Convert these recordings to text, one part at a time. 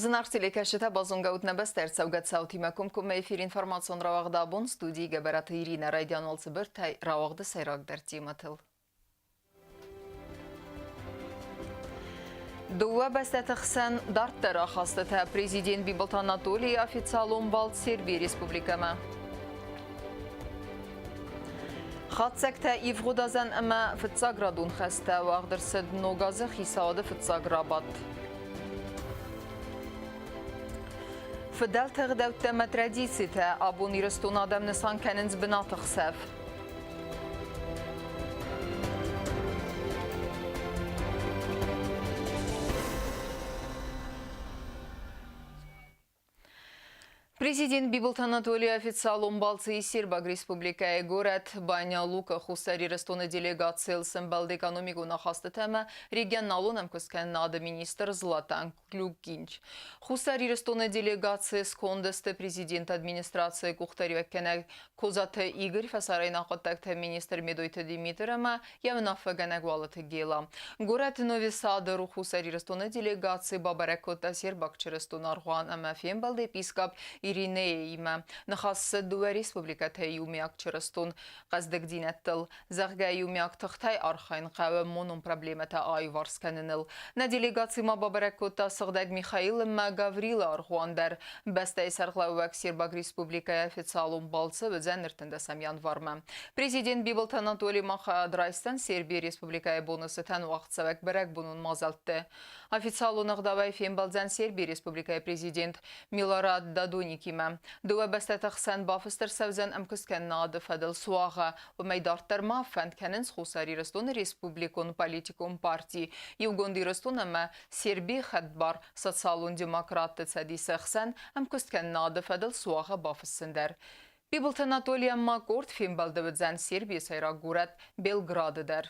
Зынаргъ телекӕсджытӕ, базонгӕ ут нӕ бӕстӕ ӕрцӕугӕ цаутимӕ комкоммӕ эфир информацион рауагъды абон студийы Гӕбӕраты Иринӕ райдиан уал цыбыртӕй рауагъды сӕйрагдӕр темӕтыл. Дыууӕ бӕстӕты хсӕн дарддӕр ахастытӕ президент Бибылты Анатолийы официалон балц Сербийы республикӕмӕ. Хатдзӕгтӕ ивгъуыд азӕн ӕмӕ фыццаградон хӕстӕ уагъд ӕрцыд ног азы хицауады фыццаг рабадт. Фыдӕлты ӕгъдӕуттӕ ӕмӕ традицитӕ абон Ирыстоны адӕм нысан кӕнынц бынаты хсӕв. Президент Бибылты Анатолий официалон балцы Сербаг Республикӕйы горӕт Баня-Лука Хуссар Ирыстоны делегацийыл сӕмбӕлд экономикон ахастытӕ ӕмӕ регионалон ӕмкуысткӕнынады министр Златан Клюкинч. Хуссар Ирыстоны делегацийы сконды сты президенты администрацийы къухдариуӕггӕнӕг Козаты Игорь, фӕсарӕйнаг хъуыддӕгты министр Медойты Димитр ӕмӕ йӕ уынаффӕгӕнӕг Уалыты Гела. Горӕт Нови Сады Хуссар Ирыстоны делегаци бабӕрӕг кодта сербаг чырыстон аргъуан ӕмӕ фембӕлд епископ Иринеимӕ. Ныхас цыд дыууӕ республикӕтӕй иумиаг чырыстон хъӕздыгдзинӕдтыл. Зӕгъгӕ, иумиаг тыхтӕй архайын хъӕуы монон проблемӕтӕ аиуварс кӕныныл. Нӕ делегаци ма бабӕрӕг кодта Сыгъдӕг Михаил ӕмӕ Гаврилы аргъуан дӕр. Бӕстӕйы сӕргълӕууӕг Сербаг Республикӕйы официалон балцы уыдзӕн 13 январмӕ. Президент Бибылты Анатолий ма хайад райсдзӕн Сербийы Республикӕйы боны цытӕн уагъдцӕуӕг бӕрӕгбонон мадзӕлтты. Официалон ӕгъдауӕй фембӕлдзӕн Сербийы Республикӕйы президент Милорад Дадоникимӕ. Дыууӕ бӕстӕты хсӕн бафыст ӕрцӕудзӕн ӕмкуысткӕнынады фӕдыл суагъӕ. Уымӕй дарддӕр ма фӕнд кӕнынц Хуссар Ирыстоны республикон политикон парти Иугонд Ирыстон ӕмӕ Сербийы хӕдбар социалон демократты цӕдисы хсӕн ӕмкуысткӕнынады фӕдыл суагъӕ бафыссын дӕр. Бибылты Анатолийӕн ма къорд фембӕлды уыдзӕн Сербийы сӕйраг горӕт Белграды дӕр.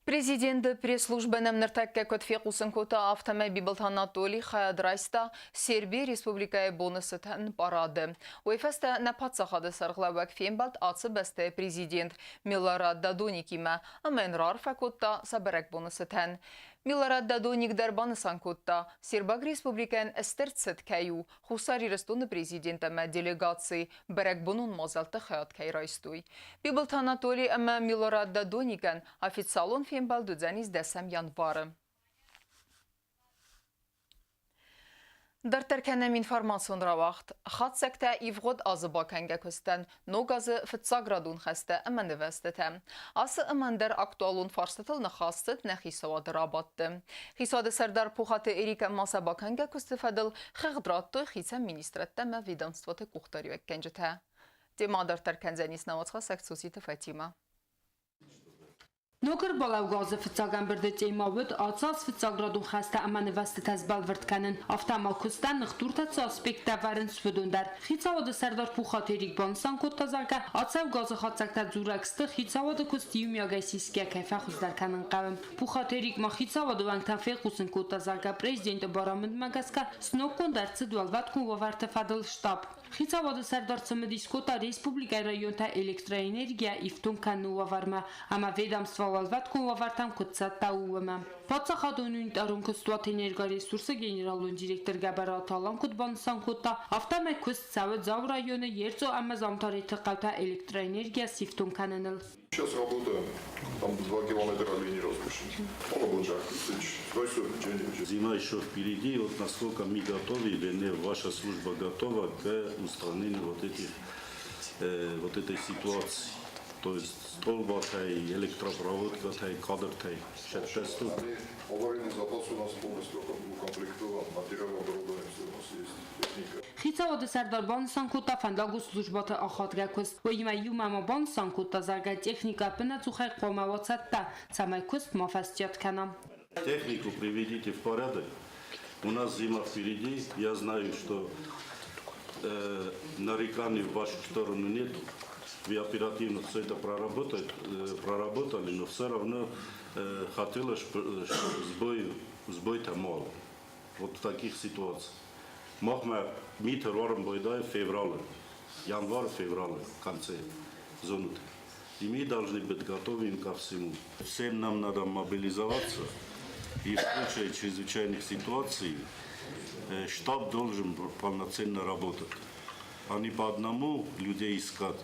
Президенты пресс-службӕ нӕм ныртӕккӕ куыд фехъусын кодта, афтӕмӕй Бибылты Анатолий хайад райста Сербийы Республикӕйы боны цытӕн парады. Уый фӕстӕ нӕ паддзахады сӕргълӕууӕг фембӕлд ацы бӕстӕйы президент Милорад Дадоникимӕ ӕмӕ йын раарфӕ кодта сӕ бӕрӕгбоны цытӕн. Милорад Дадоник дӕр банысан кодта, Сербаг Республикӕйӕн стыр цыт кӕй у, Хуссар Ирыстоны президент ӕмӕ делегаци бӕрӕгбонон мадзӕлтты хайад кӕй райстой. Бибылты Анатолий ӕмӕ Милорад Дадоникӕн официалон фембӕлд уыдзӕнис дӕсӕм январы. Дарддӕр кӕнӕм информацион рауагъд. Хатдзӕгтӕ ивгъуыд азы бакӕнгӕ куыстӕн ног азы фыццаградон хӕстӕ ӕмӕ нывӕзтытӕ. Ацы ӕмӕ ӕндӕр актуалон фарстытыл ныхас цыд нӕ хицауады рабадты. Хицауады сӕрдар Пухаты Эрикӕ ма сӕ бакӕнгӕ куысты фӕдыл хыгъд радтой хицӕн министрӕдтӕ ӕмӕ ведомствоты къухдариуӕггӕнджытӕ. Темӕ дарддӕр кӕндзӕнис нӕ уацхӕссӕг Цуциты Фатимӕ. Ног ӕрбалӕугӕ азы фыццаг ӕмбырды темӕ уыд ацы аз фыццаградон хӕстӕ ӕмӕ нывӕзтытӕ сбӕлвырд кӕнын. Афтӕ ма куыстӕн ныхдуртӕ цы аспекттӕ ӕвӕрынц, уыдон дӕр. Хицауады сӕрдар Пухаты Эрик банысан кодта, зӕгъгӕ, ацӕугӕ азы хатдзӕгтӕ дзурӕг сты, хицауады куыст иумиагӕй сисгӕ кӕй фӕхуыздӕр кӕнын хъӕуы. Пухаты Эрик ма хицауады уӕнгтӕн фехъусын кодта, зӕгъгӕ, президенты барамындмӕ гӕсгӕ сноггонд ӕрцыд уӕлвӕткон уавӕрты фӕдыл штаб. Хицауады сӕрдар цымыдис кодта республикӕйы районтӕ электроэнергийӕ ифтонг кӕныны уавӕрмӕ ӕмӕ ведомство уӕлвӕткон уавӕртӕм куыд цӕттӕ у, уымӕ. Паддзахадон унитарон куыстуат «Энергоресурс-ы» генералон директор Гӕбӕраты Алан куыд банысан кодта, афтӕмӕй куыст цӕуы Дзауы районы Ерцъо ӕмӕ Замтареты хъӕутӕ электроэнергийӕ сифтонг кӕныныл. Сейчас работаем. Там 2 километра линии распущены. Зима еще впереди. Вот насколько мы готовы, вернее, ваша служба готова к устранению вот этой ситуации. То есть столбатай, электропроводкатай, кадртай. Аварийный запас у нас полностью укомплектован, материал оборудование все у нас есть, техника. Хицауады сӕрдар банысан кодта фӕндагон службӕты ахадгӕ куыст. Уыимӕ иумӕ ма банысан кодта, зӕгъгӕ, техникӕ ӕппынӕдзухӕй хъуамӕ уа цӕттӕ, цӕмӕй куыст ма фӕстиат кӕна. Технику приведите в порядок. У нас зима впереди. Я знаю, что нареканий в вашу сторону нет. Вы оперативно все это проработали, но все равно хотелось сбой-то мало. Вот в таких ситуациях. Махмӕ мит ӕруарын байдайы февралы, январь-февралы конце зонут. И мы должны быть готовы ко всему. Всем нам надо мобилизоваться. И в случае чрезвычайных ситуаций штаб должен полноценно работать, а не по одному людей искать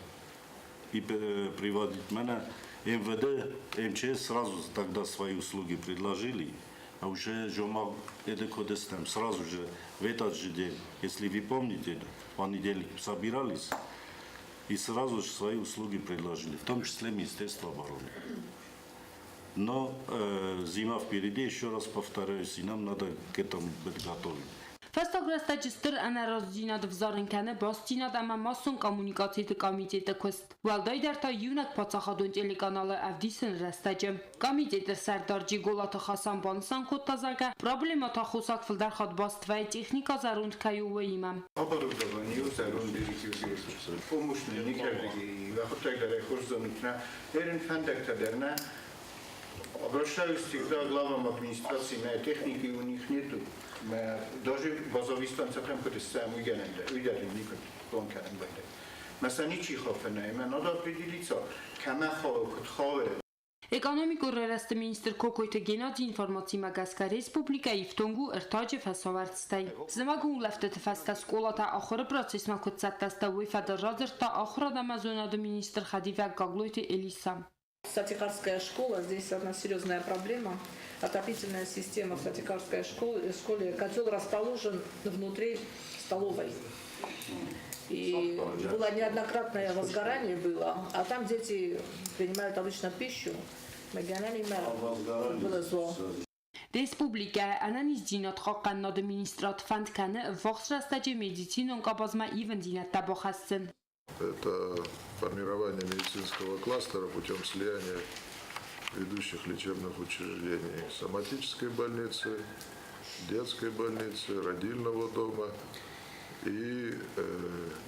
и приводить. Меня МВД, МЧС сразу тогда свои услуги предложили, а уже Жома Эдекодестем сразу же в этот же день, если вы помните, в понедельник собирались и сразу же свои услуги предложили, в том числе Министерство обороны. Но зима впереди, еще раз повторяюсь, и нам надо к этому быть готовыми. Фӕстаг рӕстӕджы стыр ӕнӕразыдзинад ӕвзарын кӕны бастдзинад ӕмӕ массон коммуникациты комитеты куыст. Уӕлдайдӕр та иунӕг паддзахадон телеканалы ӕвдисыны рӕстӕджы. Комитеты сӕрдар Джиголаты Хасан банысан кодта, зӕгъгӕ, проблемӕты аххосаг фылдӕр хатт баст вӕййы техникӕ зӕронд кӕй у, уыимӕ. Оборудование зӕронд помощь никӕрдыги уӕхуыдтӕг дӕр ӕй хорз зонут нӕ ерын фӕндӕгтӕ дӕр нӕ. Обращаюсь всегда к главам администрации, моей техники у них нету. Даже базовый станция там куыд сӕм уый никуыд план кӕнын байдайы. Масалан, ничи хафына, ӕмӕ надо определиться, кӕмӕ хауы, куыд хауы. Экономикон райрӕзты министр Кокойты Геннадийы информацимӕ гӕсгӕ республикӕ ифтонг у ӕртаджы фӕсавӕрцтӕй. Зымӕгон улӕфтыты фӕстӕ скъолатӕ ахуыры процессмӕ куыд цӕттӕ сты, уый фӕдыл радзырдта ахуырад ӕмӕ зонады министр хӕдивӕг Гаглойты Элиса. Сатихарская школа, здесь одна серьезная проблема. Отопительная система в Сатихарской школе, котел расположен внутри столовой. И было неоднократное возгорание было, а там дети принимают обычно пищу. Было зло. Республикӕйы ӕнӕниздзинад хъахъхъӕнынады министрад фӕнд кӕны ӕввахс рӕстӕджы медицинон къабазмӕ ивындзинӕдтӕ бахӕссын. Это формирование медицинского кластера путем слияния ведущих лечебных учреждений: соматической больницы, детской больницы, родильного дома и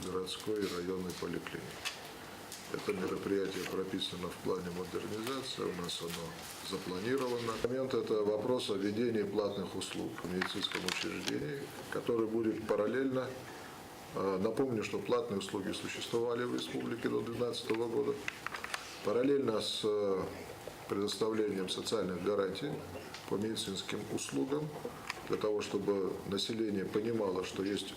городской и районной поликлиники. Это мероприятие прописано в плане модернизации, у нас оно запланировано. Момент – это вопрос о введении платных услуг в медицинском учреждении, который будет параллельно. Напомню, что платные услуги существовали в республике до 2012 года. Параллельно с предоставлением социальных гарантий по медицинским услугам, для того, чтобы население понимало, что есть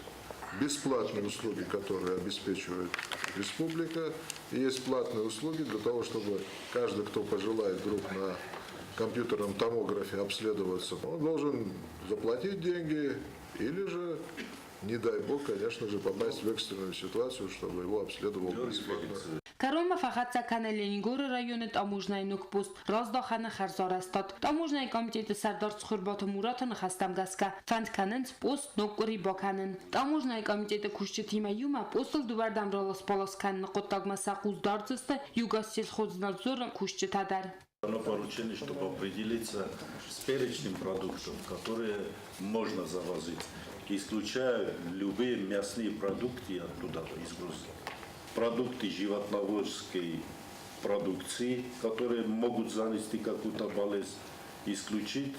бесплатные услуги, которые обеспечивает республика, и есть платные услуги для того, чтобы каждый, кто пожелает вдруг на компьютерном томографе обследоваться, он должен заплатить деньги или же, не дай бог, конечно же, попасть в экстренную ситуацию, чтобы его обследовал бесплатно. Кӕронмӕ фӕхӕццӕ кӕны Ленингоры районы таможнӕйы ног пост Раздахӕны хӕрзарӕзтад. Таможнӕйы комитеты сӕрдар Цхуырбаты Мураты ныхӕстӕм гӕсгӕ, фӕнд кӕнынц пост ног къуыри бакӕнын. Таможнӕйы комитеты кусджытимӕ иумӕ постыл дыууӕрдӕм ралас-балас кӕныны хъуыддагмӕ сӕ хъус дардзысты Югоссельхознадзоры кусджытӕ дӕр. Дано поручение, чтобы определиться с перечнем продуктов, которые можно завозить, исключая любые мясные продукты оттуда, из Грузии. Продукты животноводческой продукции, которые могут занести какую-то болезнь, исключить.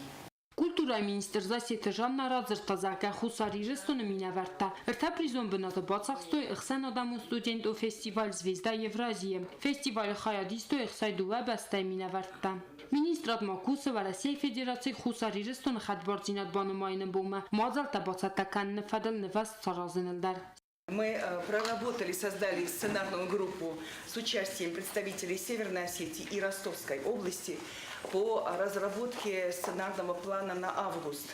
Культурӕйы министр Зассеты Жанна радзырдта, зӕгъгӕ, Хуссар Ирыстоны минӕвӕрттӕ ӕртӕ призон бынаты бацахстой ӕхсӕнадӕмон студентон фестиваль «Звезда Евразии». Фестивалы хайад истой 62 бӕстӕйы минӕвӕрттӕ. Министрад ма кусы Уӕрӕсейы Федерацийы Хуссар Ирыстоны хӕдбардзинад банымайыны бонмӕ мадзӕлттӕ бацӕттӕ кӕныны фӕдыл нывӕзт саразыныл дӕр. Мы проработали, создали сценарную группу с участием представителей Северной Осетии и Ростовской области по разработке сценарного плана на август.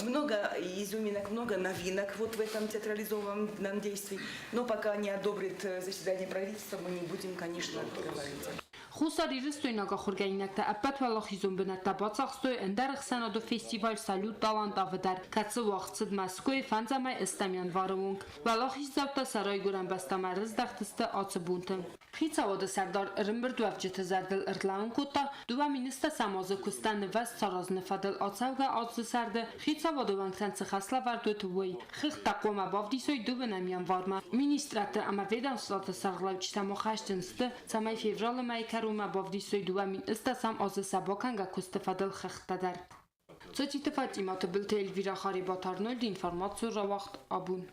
Много изюминок, много новинок вот в этом театрализованном действии, но пока не одобрит заседание правительства, мы не будем, конечно, говорить. Хуссарирыстойнаг ахуыргӕнинӕгтӕ ӕппӕт уӕлахизон бынӕттӕ бацахстой ӕндӕр ӕхсӕнадон фестиваль «Салют талантов»-ы дӕр, кӕцы уагъд цыд Мӕскуыйы фӕндзӕмӕй ӕстӕм январы онг. Уӕлахиздзаутӕ сӕ райгуырӕн бӕстӕмӕ рыздӕхтысты ацы бонты. Хицауады сӕрдар ӕрӕмбырдуӕвджыты зӕрдыл ӕрлӕууын кодта, 2018 азы куыстӕн нывӕзт саразыны фӕдыл ацӕугӕ азы сӕрды хицауады уӕнгтӕн цы хӕслӕвӕрд уыд, уый. Хыгъдтӕ хъуамӕ бавдисой дыууынӕм январмӕ. Министрадты ӕмӕ ведомствоты сӕргълӕуджытӕ ма хӕсджын сты, цӕмӕй февралы мӕйы кӕронмӕ бавдисой 2018 азы сӕ бакӕнгӕ куысты фӕдыл хыгъдтӕ дӕр. Цоциты Фатима, Тыбылты Эльвира, Харебаты Арнольд, информацион рауагъд «Абон».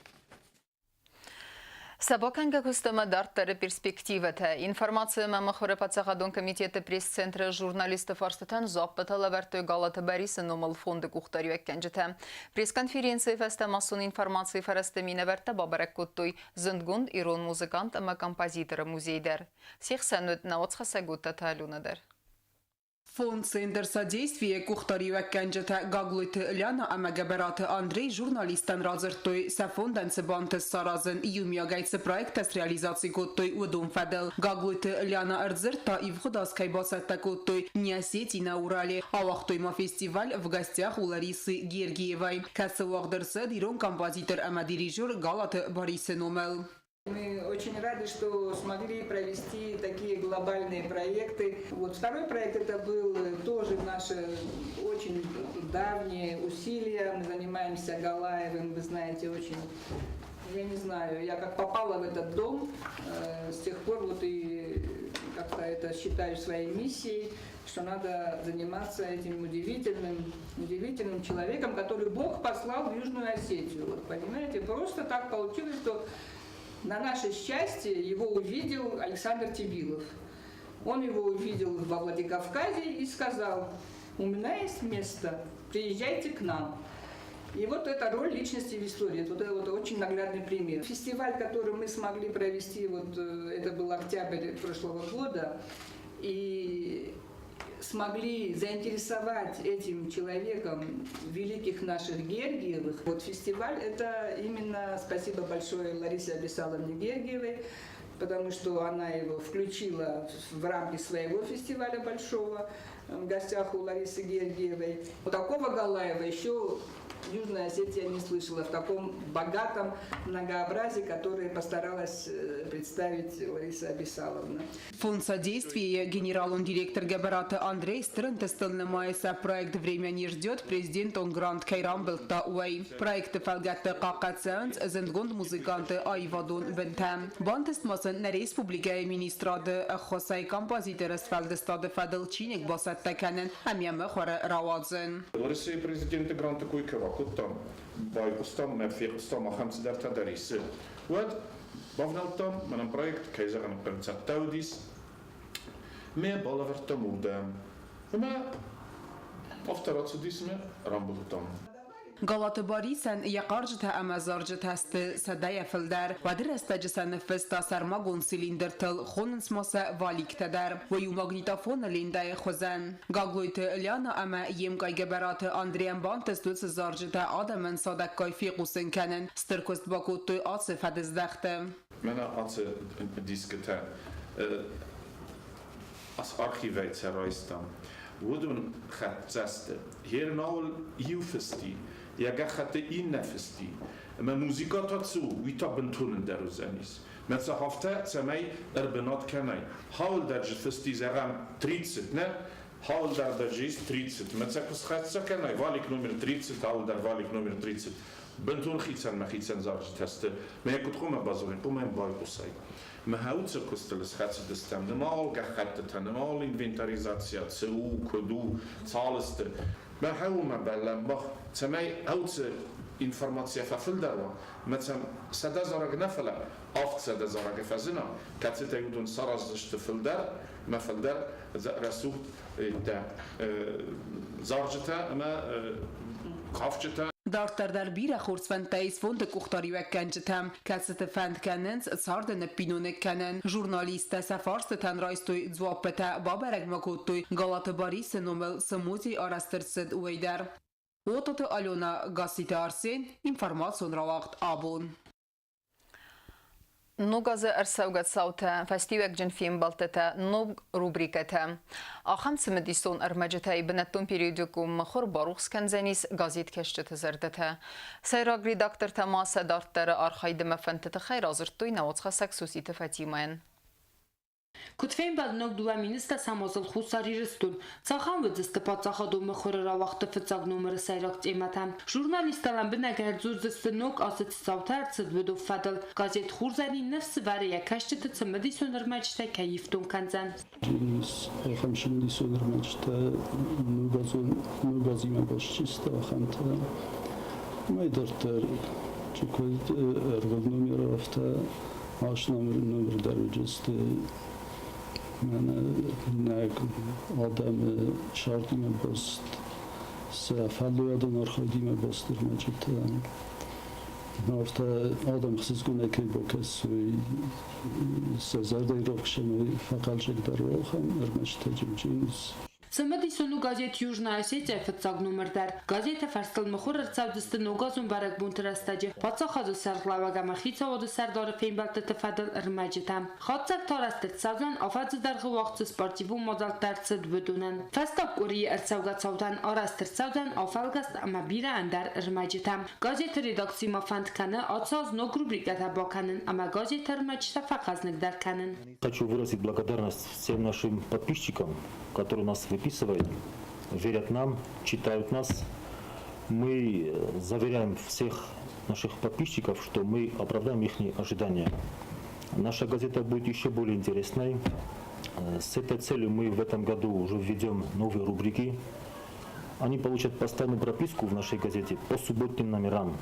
Сӕ бакӕнгӕ куыстмӕ дарддӕры перспективӕтӕ. Информаци ӕмӕ мыхуыры паддзахадон комитеты пресс-центры журналистты фарстытӕн дзуаппытӕ лӕвӕрдтой Галаты Борисы номыл фонды къухдариуӕггӕнджытӕ. Пресс-конференцийы фӕстӕ массон информацийы фӕрӕзты минӕвӕрттӕ бабӕрӕг кодтой зындгонд ирон музыкант ӕмӕ композиторы музей дӕр. Се хсӕн уыд науӕдзхӕссӕг Уыдтаты Алюна дӕр. Фонд «Центр содействия» къухдариуӕггӕнджытӕ Гаглойты Ляна ӕмӕ Гӕбӕраты Андрей журналисттӕн радзырдтой, сӕ фондӕн цы бантыст саразын, иумиагӕй цы проекттӕ среализаци кодтой, уыдон фӕдыл. Гаглойты Ляна ӕрдзырдта, ивгъуыд аз кӕй бацӕттӕ кодтой «Не Осетии на Урале», ауагътой ма фестиваль «В гостях у Ларисы Гергиевой», кӕцы уагъд ӕрцыд ирон композитор ӕмӕ дирижер Галаты Борисы номыл. Мы очень рады, что смогли провести такие глобальные проекты. Вот второй проект это был тоже наше очень давние усилия. Мы занимаемся Галаевым, вы знаете, очень я не знаю, я как попала в этот дом, с тех пор вот и как-то это считаю своей миссией, что надо заниматься этим удивительным, удивительным человеком, который Бог послал в Южную Осетию. Вот, понимаете, просто так получилось, что на наше счастье его увидел Александр Тибилов. Он его увидел во Владикавказе и сказал, у меня есть место, приезжайте к нам. И вот эта роль личности в истории, вот это вот очень наглядный пример. Фестиваль, который мы смогли провести, вот это был октябрь прошлого года, и смогли заинтересовать этим человеком великих наших Гергиевых. Вот фестиваль – это именно спасибо большое Ларисе Абисаловне Гергиевой, потому что она его включила в рамки своего фестиваля большого в гостях у Ларисы Гергиевой. Вот такого Галаева еще Южная Осетия не слышала в таком богатом многообразии, которое постаралась представить Лариса Абисаловна. Фонд содействия генералон директор Гӕбӕраты Андрей стыр ӕнтыстыл нымайы сӕ проект «Время не ждет» президентон грант кӕй рамбылдта, уый. Проекты фӕлгӕтты хъахъхъӕд цӕуынц зындгонд музыканты аивадон бынтӕ. Бантыст ма сын нӕ республикӕйы министрады ӕххуысӕй композиторы сфӕлдыстады фӕдыл чиныг бацӕттӕ кӕнын ӕмӕ мыхуыры рауадзын. Уӕрӕсейы президенты гранты кой куы ракодтам, байхъуыстам ӕмӕ фехъуыстам ахӕм цыдӕртӕ дӕр исы, уӕд бавнӕлдтам, мӕнӕн проект, кӕй зӕгъын хъӕуы, цӕттӕ уыдис. Ме балӕвӕрдтам уырдӕм. Ӕмӕ афтӕ рацыдис ӕмӕ рамбылдтам. Галаты Барисӕн йӕ хъарджытӕ ӕмӕ зарджытӕ сты сӕдӕйӕ фылдӕр. Уӕды рӕстӕджы сӕ ныффыста сӕрмагонд цилиндртыл, хонынц ма сӕ валиктӕ дӕр. Уый у магнитофоны лентӕйы хуызӕн. Гаглойты Ляна ӕмӕ йе мкъай Гӕбӕраты Андрейӕн бантыст уыцы зарджытӕ адӕмӕн цадӕггай фехъусын кӕнын. Стыр куыст бакодтой ацы фӕдыздӕхты. Мӕнӕ ацы дискытӕ ацы архивӕй сӕ райстам. Уыдон хӕццӕ сты. Гернаул иу фысти, йӕ гӕххӕтты иннӕ фысти. Ӕмӕ музыка та цы у, уый та бынтон ӕндӕр уыдзӕнис. Мӕ сӕ афтӕ, цӕмӕй ӕрбынат кӕнай. Хаулдӕрджы фысти, зӕгъӕм, 30, нӕ? Хаулдӕрдӕджы ис 30. Мӕ сӕ куы схӕццӕ кӕнай, валик номер 30, хаулдӕр валик номер 30. Бынтон хицӕнмӕ хицӕн зарджытӕ сты. Мӕ куыд хъуамӕ базонай, хъуамӕ йӕм байхъусай. Мӕ уыцы куыстыл схӕцыдыстӕм нымал гӕххӕттытӕ, нымал инвентаризацийӕ, цы у, куыд у, цал сты. Мӕ хъӕумӕ бӕллӕм мах, цӕмӕй ӕуцы информацийӕ фӕфылдӕр уа, мӕ цӕм 100 зарӕг нӕ, фӕлӕ 700 зарӕгы фӕзына, кӕцытӕй уыдон сараздзысты фылдӕр мӕ фылдӕр рӕсугъд зарджытӕ ӕмӕ кафджытӕ. Дарддӕр дӕр бирӕ хорз фӕндтӕ ис фонды къухдариуӕггӕнджытӕм, кӕцыты фӕнд кӕнынц царды ныппиноныг кӕнын. Журналисттӕ сӕ фарстытӕн райстой дзуаппытӕ, бабӕрӕг ма кодтой Галаты Борисы номыл цы музей арӕзт ӕрцыд, уый дӕр. Ототы Алена, Гасситы Арсен, информацион рауагъд «Абон». Ног азы ӕрцӕугӕ цаутӕ, фӕстиуӕгджын фембӕлдтытӕ, ног рубрикӕтӕ. Ахӕм цымыдисон ӕрмӕджытӕй бынӕттон периодикон мыхуыр барухс кӕндзӕнис газеткӕсджыты зӕрдӕтӕ. Сӕйраг редактортӕ ма сӕ дарддӕры архайдмӕ фӕндты тыххӕй радзырдтой науӕдзхӕссӕг Суситы Фатимӕйӕн. Куыд фембӕлд ног дыууӕ министр Самозыл Хуссар Ирыстон, цахӕм уыдзысты паддзахадон мыхуыры рауагъды фыццаг номыры сӕйраг темӕтӕ. Журналисттӕ лӕмбынӕг ӕрдзурдзысты ног азы цы цаутӕ ӕрцыд, уыдон фӕдыл. Газет Хурзӕрин ныфс вӕры йӕ кӕсджыты цымыдисон ӕрмӕджытӕ кӕй ифтонг кӕндзӕн. Ахӕм цымыдисон ӕрмӕджытӕ ногазимӕ баст чи сты, ахӕмтӕ. Уымӕй дарддӕр чи куыд ӕрвыл номеры, афтӕ. Ацы номыр дӕр уыдысты мӕнӕ нӕ адӕмы цардимӕ баст, сӕ фӕллойадон архайдимӕ баст ӕрмӕджытӕ. Афтӕ адӕм ӕхсызгонӕй кӕй бакӕсой, сӕ зӕрдӕйы рухсӕнӕй фӕхъӕлдзӕгдӕр уой, ахӕм ӕрмӕджытӕ Джим Джеймс. Цымыдисон у газет «Южная Осетия» фыццаг номыр дӕр. Газеты фӕрстыл мыхуыр ӕрцӕудзысты ногазон бӕрӕгбонты рӕстӕджы паддзахады сӕргълӕууӕг ӕмӕ хицауады сӕрдары фембӕлдтыты фӕдыл ӕрмӕджытӕ. Хатдзӕгтӕ арӕзт ӕрцӕудзӕн, афӕдзы дӕргъы уагъд цы спортивон мадзӕлттӕ ӕрцыд, уыдонӕн. Фӕстаг къуырийы ӕрцӕугӕ цаутӕн арӕзт ӕрцӕудзӕн афӕлгӕст ӕмӕ бирӕ ӕндӕр ӕрмӕджытӕ. Газеты редакци ма фӕнд кӕны ацы аз ног рубрикӕтӕ бакӕнын ӕмӕ газеты ӕрмӕджытӕ фӕхъӕзныгдӕр кӕнын. Хочу выразить благодарность всем нашим подписчикам, которые нас выписывают, верят нам, читают нас. Мы заверяем всех наших подписчиков, что мы оправдаем их ожидания. Наша газета будет еще более интересной. С этой целью мы в этом году уже введем новые рубрики. Они получат постоянную прописку в нашей газете по субботним номерам.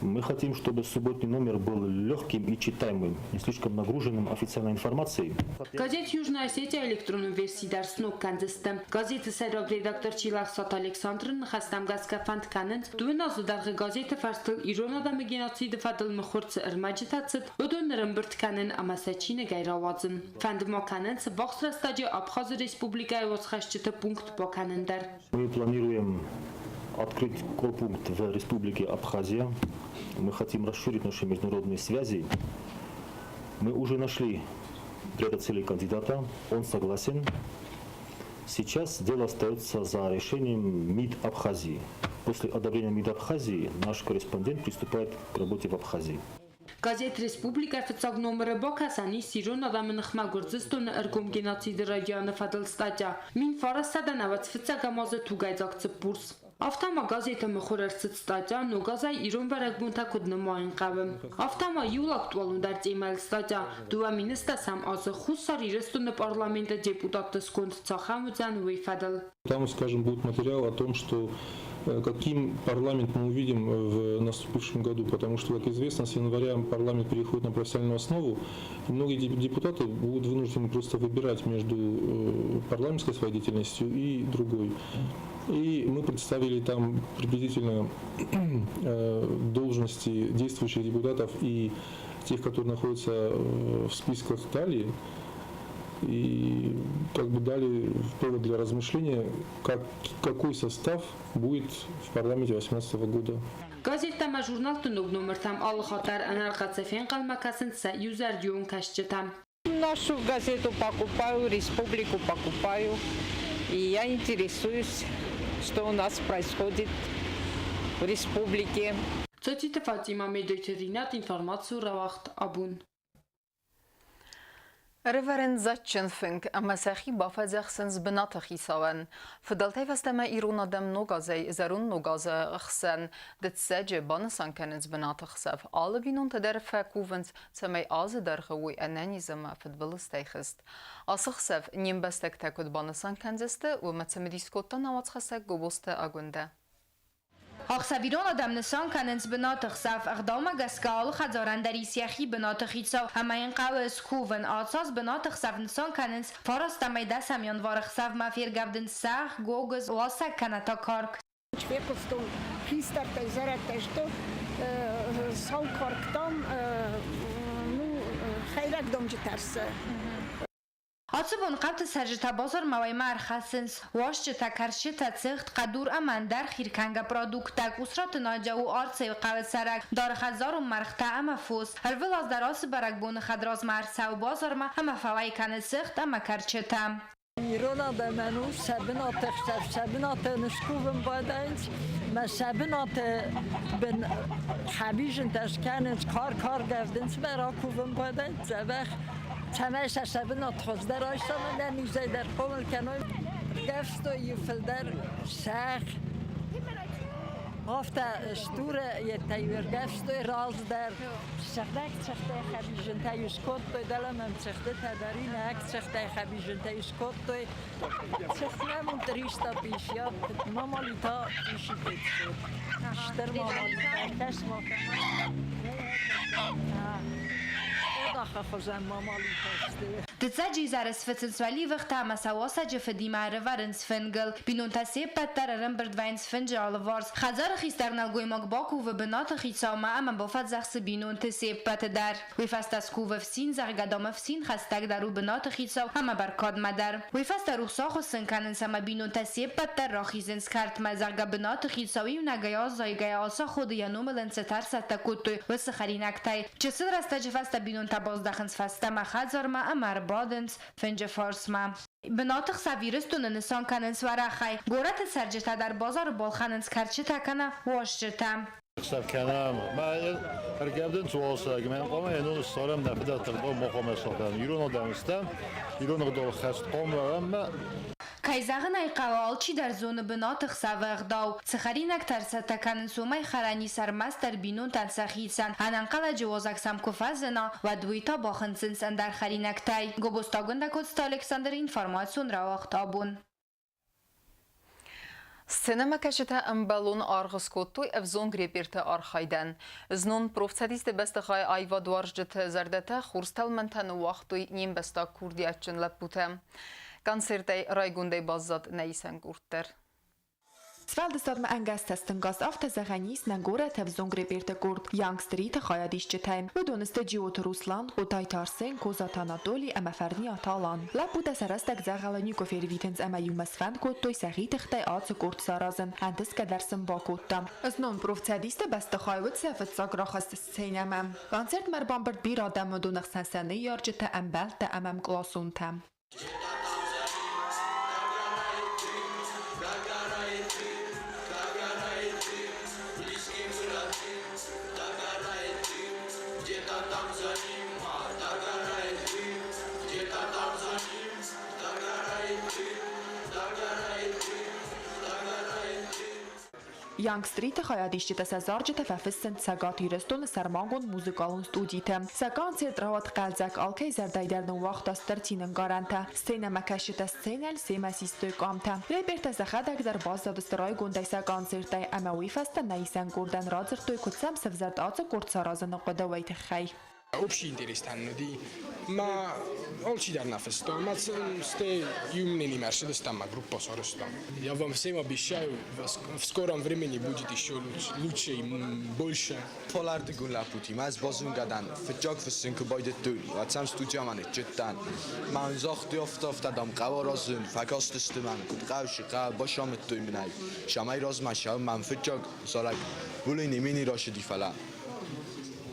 Мы хотим, чтобы субботний номер был легким и читаемым, не слишком нагруженным официальной информацией. Газет Южная Осетия электронон верси дӕр сног кӕндзысты. Газеты сӕйраг редактор Чилӕхсаты Александры ныхӕстӕм гӕсгӕ фӕнд кӕнынц, дыууын азы дӕргъы газеты фӕрстыл ирон адӕмы геноциды фӕдыл мыхуыр цы ӕрмӕджытӕ цыд, уыдон ӕрӕмбырд кӕнын ӕмӕ сӕ чиныгӕй рауадзын. Фӕнд ма кӕнынц ввахс рӕстӕджы Абхазы республикӕйы уацхӕсджыты пункт бакӕнын дӕр. Мы планируем открыть корпункт в Республике Абхазия. Мы хотим расширить наши международные связи. Мы уже нашли для этой цели кандидата, он согласен. Сейчас дело остается за решением МИД Абхазии. После одобрения МИД Абхазии наш корреспондент приступает к работе в Абхазии. Газет Республикӕ фыццаг номыры бакӕсӕн ис ирон адӕмы ныхмӕ Гуырдзыстоны ӕргом геноциды райдианы фӕдыл статья 1995 азы тугӕйдзаг цыппурс. Афтӕ ма газеты мыхуыр ӕрцыд статья Ногазӕй ирон бӕрӕгбонтӕ куыд нымайын хъӕуы. Афтӕ ма иу актуалондӕр темӕйыл статья 2010 азы Хуссар Ирыстоны парламенты депутатты сконд цахӕм уыдзӕн, уый фӕдыл. Там, скажем, будет материал о том, что каким парламент мы увидим в наступившем году, потому что, как известно, с января парламент переходит на профессиональную основу, и многие депутаты будут вынуждены просто выбирать между парламентской своей деятельностью и другой. И мы представили там приблизительно должности действующих депутатов и тех, которые находятся в списках далее, и как бы дали повод для размышления, какой состав будет в парламенте 2018 года. Газеттӕ ӕмӕ журналты ног номыртӕм алы хатт дӕр ӕнӕрхъӕцӕй фенхъӕлмӕ кӕсынц сӕ иузӕрдион кӕсджытӕ. Нашу газету покупаю, республику покупаю. И я интересуюсь, что у нас происходит в республике. Цоциты Фатимӕ, Медойты Ринат, информацийы рауагъд Абон. Ӕрӕвӕрынц дзаджджын фынг ӕмӕ сӕхи бафӕдзӕхсынц бынаты хицауӕн. Фыдӕлтӕй фӕстӕмӕ ирон адӕм ног азӕй зӕронд ног азы хсӕн дыццӕджы банысан кӕнынц бынаты хсӕв. Алы бинонтӕ дӕр фӕкувынц, цӕмӕй азы дӕргъы уой ӕнӕниз ӕмӕ фыдбылызтӕй хызт. Ацы хсӕв не мбӕстӕгтӕ куыд банысан кӕндзысты, уымӕ цымыдис кодта нӕ уацхӕссӕг Гобозты Агуындӕ. Ахсӕв ирон адӕм нысан кӕнынц бынаты хсӕв. Ӕгъдаумӕ гӕсгӕ алы хӕдзарӕн дӕр ис йӕхи бынаты хицау ӕмӕ йын хъӕуы скувын. Ацы аз бынаты хсӕв нысан кӕнынц фарастӕмӕй дӕсӕм январы хсӕвмӕ фергӕвдынц сӕгъ, гогыз, уасӕг кӕнӕ та карк. Фехъуыстон хистӕртӕй, зӕрӕдтӕй, что сау карк там, ну, хӕйрӕг домджы тӕрсы. Ацы бон хъӕуты цӕрджытӕ базармӕ уӕймӕ ӕрхӕссынц уасджытӕ, кӕрчытӕ, цыхт, хъӕдур ӕмӕ ӕндӕр хиркӕнгӕ продукттӕ. Къусраты Надя у Арцеуы хъӕуы цӕрӕг, дары хӕдзарон мӕргътӕ ӕмӕ фос. Ӕрвылаз дӕр ацы бӕрӕгбоны хӕдразмӕ ӕрцӕуы базармӕ ӕмӕ фӕуӕй кӕны цыхт ӕмӕ кӕрчытӕ. Ирон адӕмӕн у сӕ бынаты хсӕв, сӕ бынаты скувын байдайынц, мӕ сӕ бынаты бын хӕбизынтӕ скӕнынц, кар-кар гӕвдынц, мӕ ракувын байдайынц дзӕбӕх, цӕмӕй сӕ сӕ бынат хуыздӕр айса, мӕ низӕй дӕр хъомыл кӕной. Ргӕвстой фылдӕр сӕгъ, афтӕ стуры йедтӕ-иу ӕргӕвстой раздӕр. Сыгъдӕг цыхтӕй хӕбизынтӕ-иу скодтой, дӕлӕмӕ цыхтытӕ дӕр иннӕ цыхтӕй хӕбизынтӕ-иу скодтой. Цыхт нӕм триста пятьдесят, мамалита 1500. Стыр мамалита, кӕс ма. Паддзахы хуызӕн мамалитӕ сты. Дыццӕджы изӕры сфыцынц уӕливыхтӕ ӕмӕ сӕ уасӕджы фыдимӕ ӕрӕвӕрынц фынгыл. Бинонтӕ се ппӕт дӕр ӕрӕмбырд вӕййынц фынджы алыварс. Хӕдзары хистӕр нӕлгоймаг бакувы бынаты хицаумӕ ӕмӕ бафӕдзӕхсы бинонты се ппӕты дӕр. Уый фӕстӕ скувы ӕфсин, зӕгъгӕ, дам, ӕфсин хӕстӕгдӕр у бынаты хицау ӕмӕ бӕркадмӕ дӕр. Уый фӕстӕ рухс ахуыссын кӕнынц ӕмӕ бинонтӕ се ппӕт дӕр рахизынц кӕртмӕ, зӕгъгӕ, бынаты хицау иунӕгӕй аззайгӕйӕ ацаходы йӕ номыл ын цы тӕрсӕттӕ кодтой, уыцы хӕринӕгтӕй. Чысыл рӕстӕджы фӕстӕ бинонтӕ баздӕхынц фӕстӕмӕ хӕдзармӕ ӕмӕ ӕрбадынц фынджы фарсмӕ. Бынаты хсӕв Ирыстоны нысан кӕнынц уӕрӕхӕй. Горӕты цӕрджытӕ дӕр базары балхӕнынц кӕрчытӕ кӕнӕ уасджытӕ. Хсӕв кӕнӕм. Мӕ ӕргӕвдын цуалсӕг, мӕ хъуамӕ йӕ ном ссарӕм нӕ фыдӕлты ӕгъдау ма хъуамӕ сафӕм. Ирон адӕм стӕм, ирон ӕгъдау хӕстхъом ӕмӕ. Кӕй зӕгъын ӕй хъӕуы, алчидӕр зоны бынаты хсӕвы ӕгъдау. Цы хӕринӕгтӕ ӕрцӕттӕ кӕнынц, уымӕй хӕрӕн ис ӕрмӕстдӕр бинонтӕн сӕхицӕн. Ӕнӕнхъӕлӕджы уазӕг сӕм куы фӕзына, уӕд уый та бахынцынц ӕндӕр хӕринӕгтӕй. Гобозты Агуындӕ Коцты Александр информацион рауагъд абон. Сценӕмӕкӕсджытӕ ӕмбӕлон аргъ скодтой ӕвзонг реперты архайдӕн. Знон профцӕдисты бӕстыхайы аивадуарзджыты зӕрдӕтӕ хурстӕлмӕнтӕ ныууагътой не мбӕстаг курдиатджын лӕппутӕ. Концертӕй райгондӕй баззад нӕ исӕн къорд дӕр. Сфӕлдыстадмӕ ӕнгӕс цӕстӕнгас афтӕ зӕгъӕн ис нӕ горӕты ӕвзонг реперты къорд Young Street-ы хайадисджытӕй. Уыдон сты Джиоты Руслан, Хъотайты Арсен, Козаты Анатоли ӕмӕ Фӕрниаты Алан. Лӕппутӕ сӕ рӕстӕг дзӕгъӕлы никуы фервитынц ӕмӕ иумӕ сфӕнд кодтой сӕхи тыхтӕй ацы къорд саразын, ӕнтысгӕ дӕр сын бакодта. Знон профцӕдисты бӕстыхай уыд сӕ фыццаг рахызт сценӕмӕ. Концертмӕ ӕрбамбырд бирӕ адӕм, уыдоны хсӕн сӕ ныййарджытӕ, ӕмбӕлттӕ ӕмӕ ӕмкъласонтӕ. Янг-стриты хайадисджытӕ сӕ зарджытӕ фӕфыссынц Цӕгат Ирыстоны сӕрмагонд музыкалон студиты. Сӕ концерт рауад хъӕлдзӕг, алкӕй зӕрдӕйы дӕр ныууагъта стыр цинӕнкъарӕнтӕ. Сценӕмӕкӕсджытӕ сценӕйыл семӕ систой къамтӕ. Рэпертӕ сӕхӕдӕг дӕр баззадысты райгондӕй сӕ концерттӕй ӕмӕ уый фӕстӕ нӕ исӕн къордӕн радзырдтой, куыд сӕм сӕвзӕрд ацы къорд саразыны хъуыды, уый тыххӕй. Общий интерестӕн уыди. Ма алчидӕр нӕ фыста. Ма стӕй иу мнениемӕ ӕрцыдыстӕм, ма группа сарӕзтам. Я вам всем обещаю, в скором времени будет еще лучше и больше. Фӕлӕрдыгон лӕппутимӕ ӕз базонгӕ дӕн. Фыццаг фыссын куы байдыдтой, уӕд сӕм студиямӕ ныццыдтӕн. Мӕн загътой, афтӕ, дам, хъӕуы аразын, фӕкастысты мӕм, куыд хъӕуы, цы хъӕуы, бацамыдтой мын ӕй. Цӕмӕй размӕ цӕуын мӕм фыццаг зарӕг Более не менее рацыди, фӕлӕ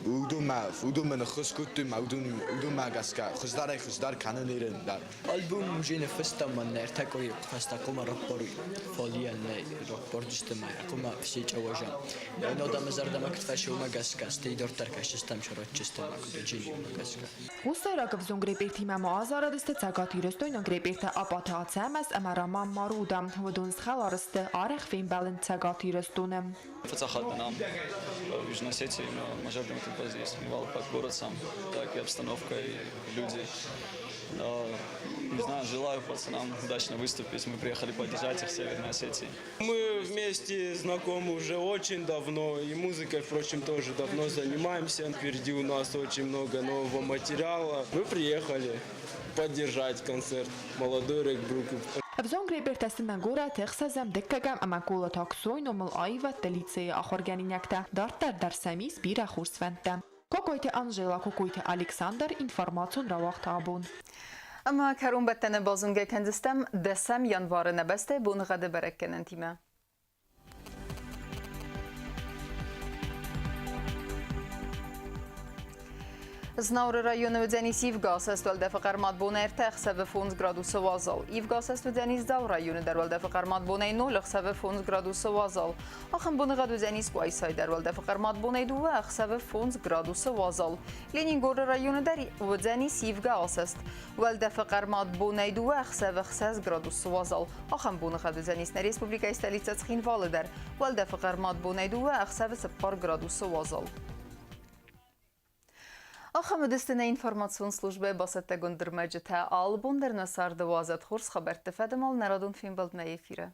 уыдонмӕ ныххуыс кодтой ӕмӕ уыдонмӕ гӕсгӕ хуыздӕрӕй-хуыздӕр кӕны ныры дӕр. Альбом уже ныффыстам мӕн ӕртӕ къуыри фӕстӕ хъуамӕ раппарой, фӕлӕ нӕ раппардзысты мӕ хъуамӕ все чъауазӕм. Йӕ адӕмы зӕрдӕмӕ куыд фӕци, уымӕ гӕсгӕ, стӕй дарддӕр кӕсдзыстӕм сӕрӕдджыстӕм окружениемӕ гӕсгӕ. Хуссайраг ӕвзонг репертимӕ ма азарыдысты цӕгатирыстойнаг репертӕ Апаты Ацӕмӕз ӕмӕ Роман Маруда. Уыдон схӕлар сты, арӕх фембӕлынц Цӕгат Ирыстоны. Фыццаг хатт нам в Южной Осетии, мӕ зӕрдӕмӕ тынг фӕцыдис как город сам, так и обстановка, и люди. Не знаю, желаю пацанам удачно выступить. Мы приехали поддержать их в Северной Осетии. Мы вместе знакомы уже очень давно, и музыкой, впрочем, тоже давно занимаемся. Впереди у нас очень много нового материала. Мы приехали поддержать концерт молодой рэк-группы. Ӕвзонг репертӕ сты нӕ горӕты ӕхсӕзӕм, дыккӕгӕм ӕмӕ Колыты Аксойы номыл аивӕдты лицейы ахуыргӕнинӕгтӕ. Дарддӕр дӕр сӕм ис бирӕ хорз фӕндтӕ. Кокойты Анжела, Кокойты Александр, информацион рауагъд абон. Ӕмӕ кӕронбӕттӕны базонгӕ кӕндзыстӕм дӕсӕм январы нӕ бӕстӕйы боныгъӕды бӕрӕггӕнӕнтимӕ. Знауыры районы уыдзӕнис ивгӕ асӕст уӕлдӕфы хъӕрмад бон ӕртӕ ӕхсӕвы 5 градусы уазал. Ивгӕ асӕст уыдзӕнис Дзауы районы дӕр уӕлдӕфы хъӕрмад бонӕй 0 ӕхсӕвы 5 градусы уазал. Ахӕм боныгъӕд уыдзӕнис Къуайсайы дӕр уӕлдӕфы хъӕрмад бонӕй 2 ӕхсӕвы 5 градусы уазал. Ленингоры районы дӕр уыдзӕнис ивгӕ асӕст. Уӕлдӕфы хъӕрмад бонӕй 2 ӕхсӕвы 6 градусы уазал. Ахӕм боныгъӕд уыдзӕнис нӕ республикӕйы столицӕ Цхинвалы дӕр. Уӕлдӕфы хъӕрмад бонӕй 2 ӕхсӕвы 4 градусы уазал. Ахӕм уыдысты нӕ информацион службӕйы бацӕттӕгонд ӕрмӕджытӕ. Алы бон дӕр нӕ царды уадзӕд хорз хабӕртты фӕдымал нӕ радон фембӕлдмӕ эфиры.